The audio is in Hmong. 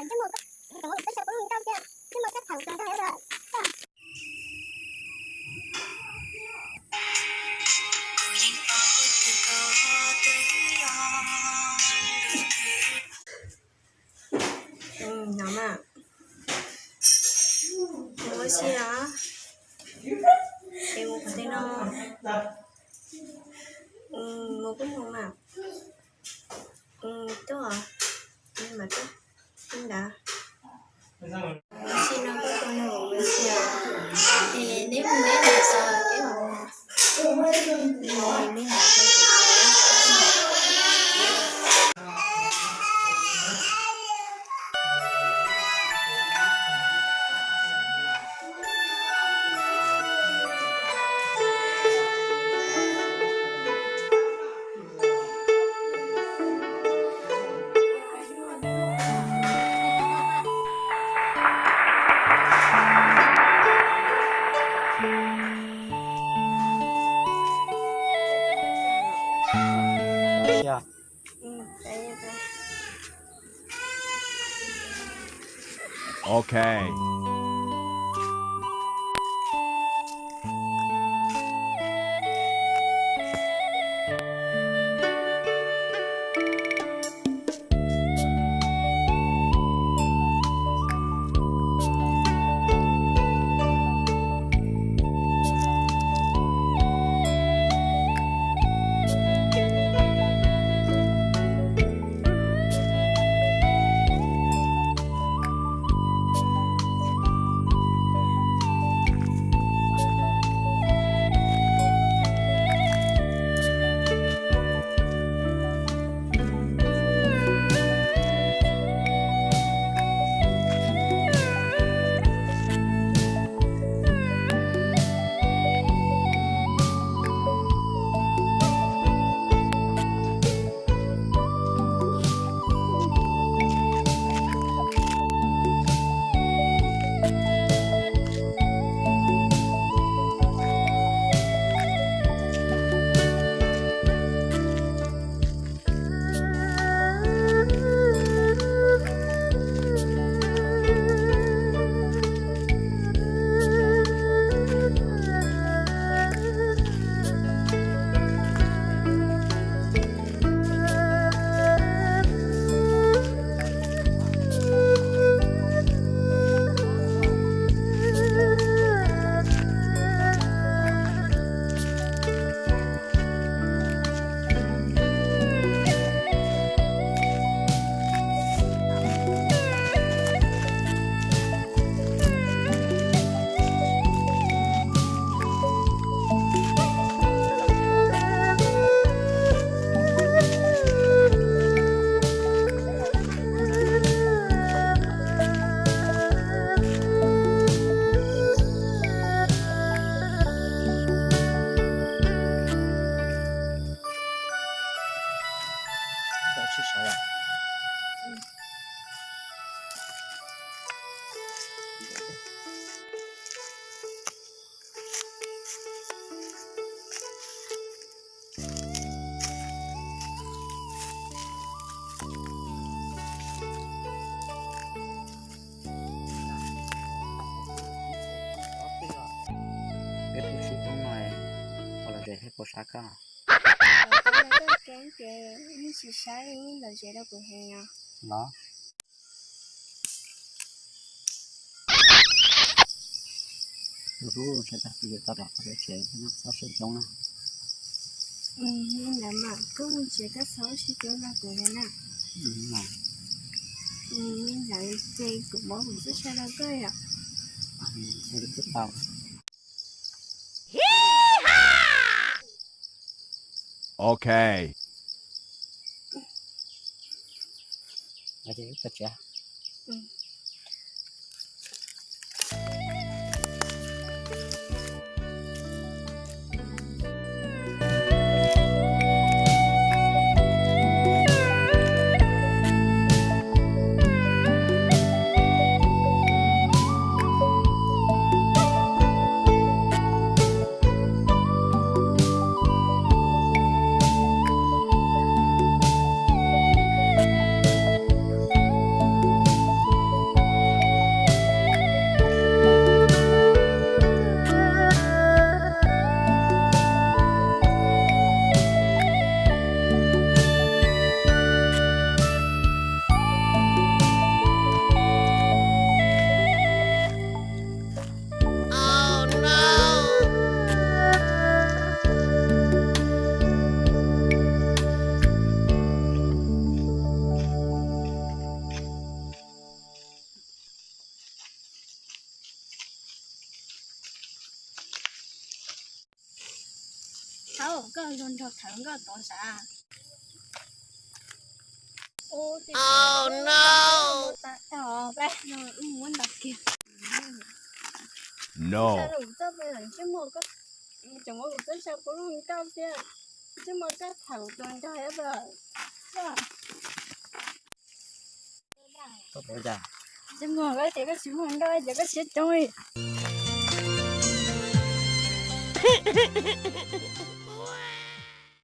Mus ua si os. Es mus qhov twg no? Mus kuj mus mas. Tuaj os. Mas tuaj. Ntawd. Ua si no kuj tau nug ua si os. Es neb mus neb mus xav peb mus. Neb mus neb mus. Ok. Peb kuj tsis toob no, ua los zem thiab puas sab koj? Koj keeb ces yeej tsis saib, lom zem rau kuv heev os. Los. Tus hlub, ntshe tag kis yuav tau rov qab peb tsev, nyob txhob siab coob na. Li ntawd mas koj mus tsev koj txhob siab coob rau kuv li na. Li ntawd ces kuv muab kuv txoj sia rau koj yom. Twb tau. Ok. Koj luag nrog thawm nkoj tod sav. Ua no, tab tag mus ntawd kiag. No. Txoj pem tsis muaj, tseem muab kuv txoj sa puv lub nkauj thiab, tsis muaj koj thawm tus nrog. Tsis muaj, koj tias koj tsis muaj nkauj ces koj siab coob li.